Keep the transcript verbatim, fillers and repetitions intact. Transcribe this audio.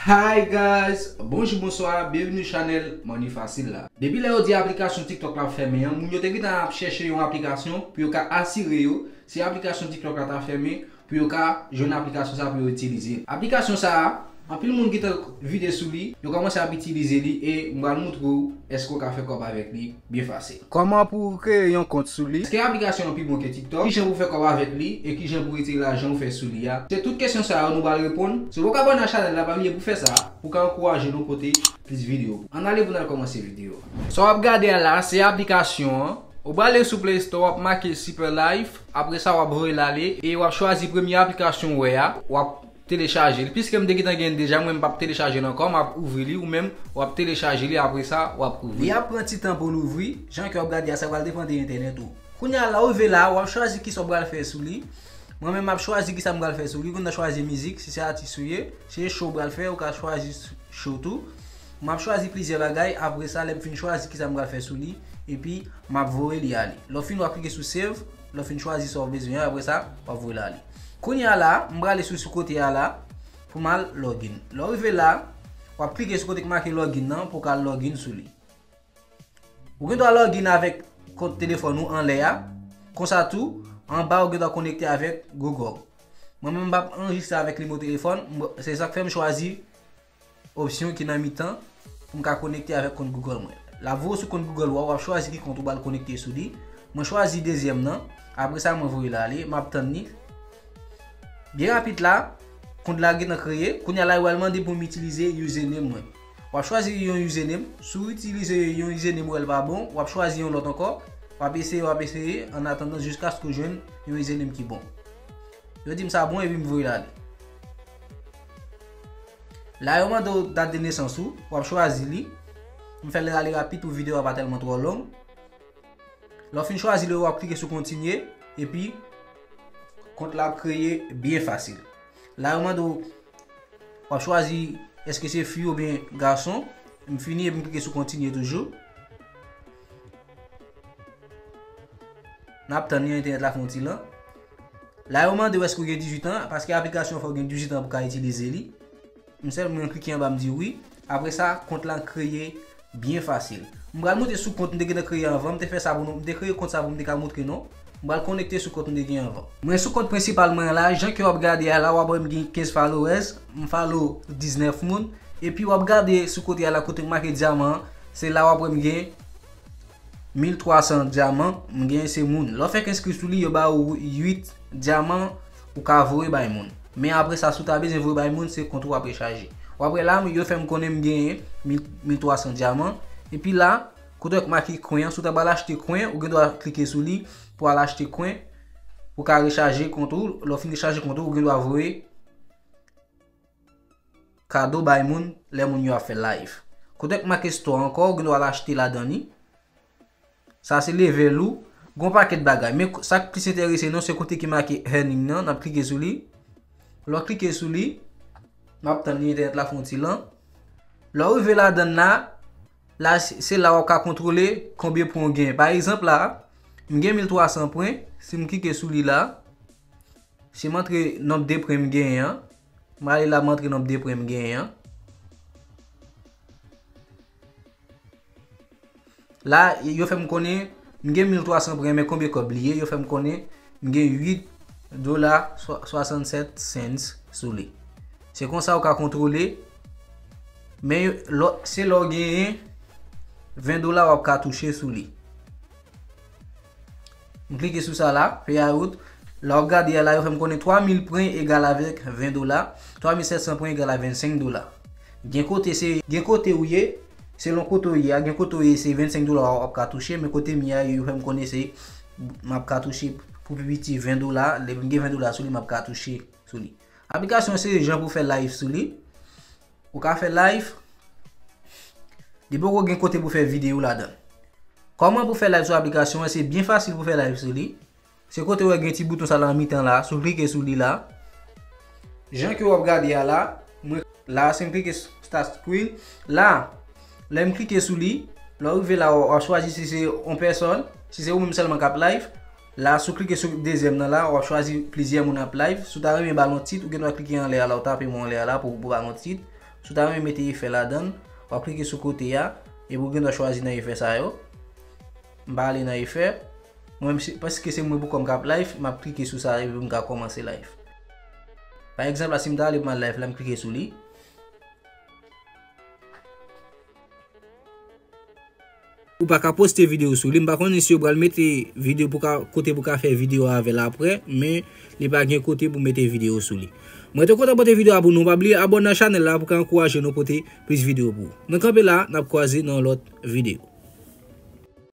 Hi guys, bonjou, bonswa, byenveni sou chanèl Money Facile la. Depi lè yo di aplikasyon TikTok la ap fèmen an, moun yo te gentan ap chèche yon aplikasyon pou yo ka asire yo si aplikasyon TikTok la ta fèmen, pou yo ka jwenn aplikasyon sa pou yo itilize. Aplikasyon sa a, anpil moun gentan vide sou li, yo kòmanse ap itilize li e m pral montre w èske w ka fè kòb avèk li byen fasil. Kòman pou w kreye yon kont sou li? Èske aplikasyon an pi bon ke TikTok? Kijan pou w fè kòb avèk li e kijan pou w retire lajan w fè sou li a? Se tout kesyon sa yo nou pral reponn. Si w poko abòne a chanèl la, pa bliye pou w fè sa pou w ka ankouraje nou pote plis videyo. Ann ale pou n al kòmanse videyo a. Sa w ap gade a la, se aplikasyon an. Ou prale sou Play Store, w ap make Super Life, apre sa w ap voye l ale e w ap chwazi premye aplikasyon w wè a, w ap telechaje li. Piske m te gentan gen l deja, mwen m p ap telechaje l ankò, m ap ouvri li, ou menm w ap telechaje li, apre sa w ap ouvri li. Li ap pran ti tan pou l ouvri, jan ke w ap gade a, sa pral depann de entènèt ou. Kounye a la, ou rive la, w ap chwazi kisa w pral fè sou li. Mwen menm m ap chwazi kisa m pral fè sou li. Ou konn nan chwazi mizik, si se atis ou ye, si se show w pral fè, ou ka chwazi show tou. M ap chwazi plizyè bagay, apre sa, lè m fin chwazi kisa m pral fè sou li, epi m ap voye li ale. Lè w fin, w ap klike sou save, lè w fin chwazi sa w bezwen an, apre sa, w ap voye l ale. Kounye a la, m prale sou, sou kote a la, pou m al login. Lè w rive la, w ap klike sou kote ki make login nan, pou w ka al login sou li. Ou gen dwa login avèk kont telefòn ou anlè a. Konsa tou, anba ou gen dwa konekte avèk Google. Mwen menm m p ap anrejistre avèk nimewo telefòn, m, se sa k fè m chwazi opsyon ki nan mitan pou m ka konekte avèk kont Google mwen. L ap voye w sou kont Google ou a, w ap chwazi ki kont ou pral konekte sou li. Mwen chwazi dezyèm nan, apre sa mwen voye l ale, m ap tann li. Byen rapid la, kont la gentan kreye. Kounye a la, yo al mande pou m itilize username mwen. W ap chwazi yon username. Si w itilize yon username ou wè l pa bon, w ap chwazi yon lòt ankò. W ap eseye, w ap eseye, an atandan jiskaske w jwenn yon username ki bon. Yo di m sa bon epi m voye l ale. La, yo mande w dat de nesans ou, w ap chwazi li. M fè l ale rapid pou videyo a pa tèlman twò long. Lè w fin chwazi li, w ap klike sou kontinye, epi kont la ap kreye byen fasil. La, yo mande w, w ap chwazi èske se fi oubyen gason. M fini epi m klike sou kontinye toujou. N ap tann li, entènèt la fè yon ti lan. La, yo mande w èske w gen dizuit an, paske aplikasyon an fò w gen dizuit an pou w ka itilize li. M sèlman klike anba, m di wi. Apre sa, kont la kreye byen fasil. M pral monte sou kont m te gentan kreye anvan. M te fè sa pou nou. M te kreye kont sa pou m te ka montre nou. M pral konekte sou kont m te gen anvan. Mwen sou kont prensipal mwen an la, jan ke w ap gade a la, w ap wè m gen kenz followers. M follow diznèf moun. Epi w ap gade sou kote a la, kote m make dyaman an, se la w ap wè m gen mil twa san dyaman, m gen se moun. Lè w fèk enskri sou li, yo ba ou uit dyaman, ou ka voye bay moun. Men apre sa, si w ta bezwen voye bay moun, se kont ou ap rechaje. W ap wè la, yo fè m konnen m genyen mil, mil twa san dyaman. Epi la, kote w make kwen an, si w ta pral achte kwen, ou gen dwa klike sou li pou al achte kwen, ou ka rechaje kont ou. Lè w fin rechaje kont ou, ou gen dwa voye kado bay moun lè moun yo ap fè live. Kote k make store ankò, ou gen dwa al achte ladan li. Sa se level ou. Gon pakèt bagay. Men sa k plis enterese nou, se kote ki make earning nan. N ap klike sou li. Lè w klike sou li, n ap tann li, entènèt la fè yon ti lan. Lè w rive ladan l la, la se, se la w ap ka kontwole konbyen pwen w genyen. Pa egzanp la, m gen mil twa san pwen. Si m klike sou li la, si m antre nonb de pwen m genyen an, m ale la, m antre nonb de pwen m genyen an. La, yo fè m konnen m gen mil twa san pwen, men konbyen kòb li ye? Yo fè m konnen m gen uit dola swasannsèt cents sou li. Se konsa ou ka kontwole. Men yo, lò, se lè w genyen ven dola w ap ka touche sou li. M klike sou sa la, payout. Lè w ap gade a la, yo fè m konnen twa mil pwen egal avèk ven dola, twa mil sèt san pwen egal a vennsenk dola. Gen kote se, gen kote ou ye, selon kote ou ye a, gen kote ou ye se vennsenk dola w ap ka touche, men kote m ye a, yo fè m konnen se, m ap ka touche pou pi piti ven dola, lè m gen ven dola sou li, m ap ka touche sou li. Aplikasyon se jan pou fè live sou li. Ou ka fè live. Depi w gen kote pou fè videyo ladan. Kòman pou fè live sou aplikasyon an? Se byen fasil pou fè live sou li. Se kote w wè gen ti bouton sa la nan mitan la, si w klike sou li la. Jan ke w ap gade a la, mwen la, si m klike start screen, la, lè m klike sou li, lè w rive la, w ap chwazi si se yon pèsòn, si se ou menm sèlman k ap live. La, si w klike sou dezyèm nan la, w ap chwazi plizyè moun ap live. Si w ta renmen ba l yon tit, ou gen dwa klike anlè a la, ou tape mo anlè a la pou, pou ba l yon tit. Si w ta renmen mete efè ladan l, w ap klike sou kote a, epi w gen dwa chwazi nan efè sa yo. M pa ale nan efè. Mwen, paske se mwen pou kò m k ap live, m ap klike sou sa epi m ka kòmanse live. Pa egzanp, la, si m ta ale pou m al live la, m klike sou li. Ou pa ka poste videyo sou li. M pa konnen si yo pral mete videyo pou ka, kote pou ka fè videyo avè l apre, men li pa gen kote pou mete videyo sou li. Mwen te kontan pote videyo a pou nou. Pa bliye abòne nan chanèl la pou ka ankouraje nou pote plis videyo pou ou. Nou kanpe la, n ap kwaze nan lòt videyo.